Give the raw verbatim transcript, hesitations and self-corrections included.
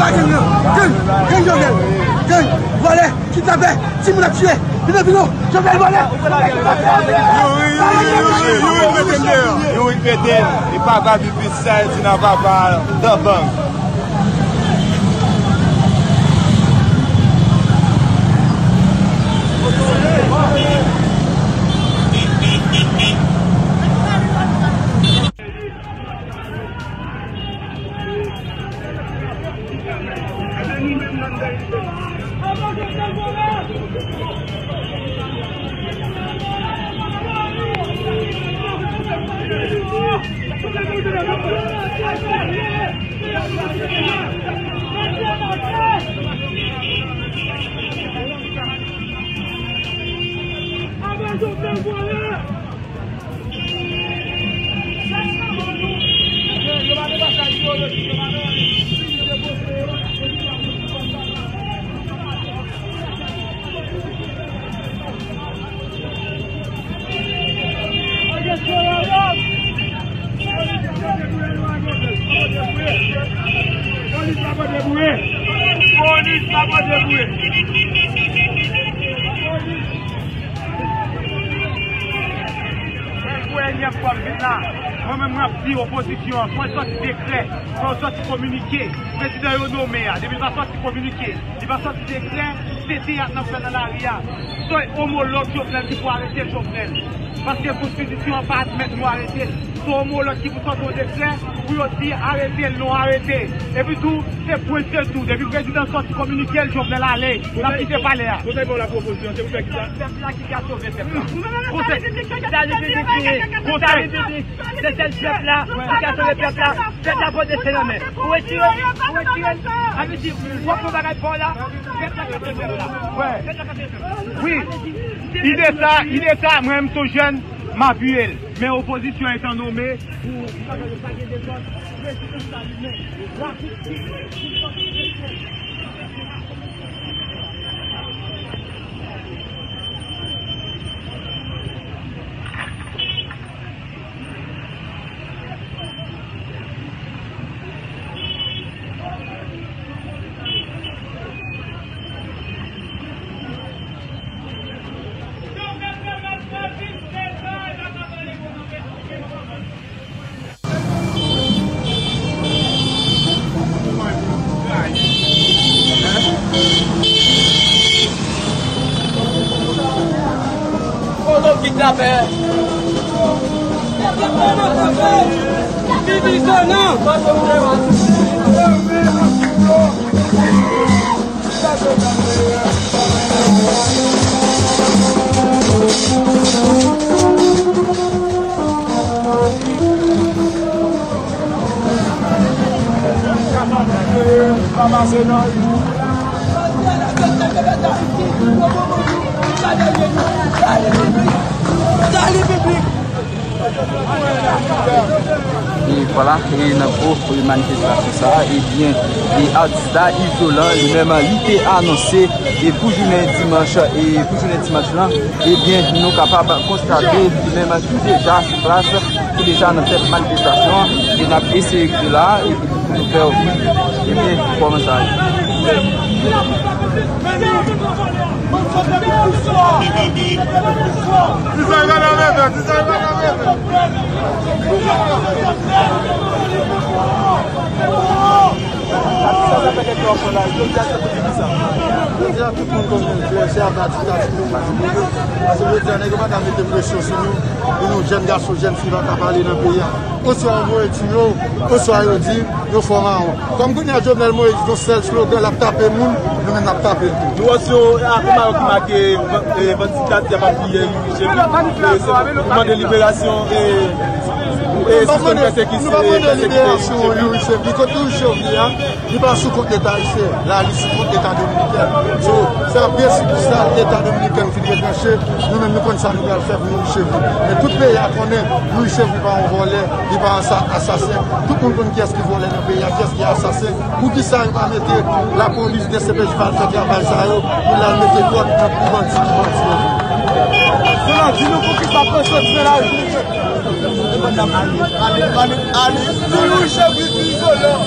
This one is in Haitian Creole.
Gang, gang, gang Jovenel. Gang, vòlè, kidnapè, timoun ap tiye. Vino, vino, Jovenel vòlè. Youri, Youri, Youri, Youri, mete m deyò. Youri mete m. E papa pipi sa, e di nan papa dan bang. Polis la pa debouye. Polis la pa debouye. Mwen, pou ènyèm fwa m vin la, mwen menm, mwen ap di opozisyon an, fò l sòti dekrè, fò l sòti kominike. Prezidan yo nome a, depi l pa sòti kominike, li pa sòti dekrè, se teyat n ap fè nan lari a. Se omològ Jovenel ki pou arete Jovenel. Paske konstitisyon an pa admèt nou arete l. Se omològ ki pou sòti yon dekrè pou yo di arete l, non arete. Epi tou, se pwen sèl tou. Depi prezidan sòti kominike l, Jovenel ale. N ap kite palè a. Konsèy ba w la pwopozisyon, se pou fè kisa? Pèp la ki ka sove pèp la. Konsèy. Salut public, salut public. Konsèy. Se sèl pèp la ki ka sove pèp la. Pèp la pote se nan men. Ou retire, ou retire. Sa vle di, w ap fè bagay pa w la. Pèp la ka sove pèp la. Pèp la ka sove pèp la. Wi. Ide sa, ide sa, mwen menm tou jèn, m apiye l. Men opozisyon etan nome pou, pou bagay yo pa gen dezòd, prezidan sa li menm. Lakou. Kote w kidnapè? Bibi Zonan! E vwala, e nan gwo manifestasyon sa a, ebyen, e atis Da Izolan, li menm, li te anonse, e pou jounen dimanch, e pou jounen dimanch lan, ebyen, nou kapab konstate, li menm, ki deja sou plas, ki deja nan tèt manifestasyon an, e n ap eseye rete la, e pou nou fè w viv, ebyen, kòman sa ye. Jodi a, tout moun konn nou fè, se ata diktatè nou. Paske jodi a, nèg yo pa ka mete presyon sou nou, pou nou jèn gason, jèn fi pa ka pale nan peyi a. Oswa yo voye tiyo, oswa yo di, yo fò mawon. Kòm kounye a Jovenel Moïse gon sèl slogan, l ap tape moun, nou menm n ap tape l tou. Nou wè se yon, a, kòm ki make, e, vann diktatè a pa priye Youri Chevy, e, se pou mande liberasyon, e, e, sispèn pèsekisyon, nou pa mande liberasyon Youri Chevy, kote Youri Chevy a, li pa sou kont Leta ayisyen, la li sou kont Leta dominiken. So, se apre si pou sa Leta dominiken fin retranche, nou menm nou konn sa nou pral fè pou Youri Chevy. Men tout peyi a konnen Youri Chevy pa yon vòlè, li pa yon sa-, asasen. Tout moun konn kiyès ki vòlè nan peyi a, kiyès ki asasen. Poukisa yo pa mete lapolis, D C P J pa al fè travay sa yo, pou l al mete kòd nan kou bandi ki bandi yo? Selon di nou poukisa pran soti nan lari pou nou fè. Ale, ale, ale, ale. Youri Chevy, Youri Chevy, Youri Chevy.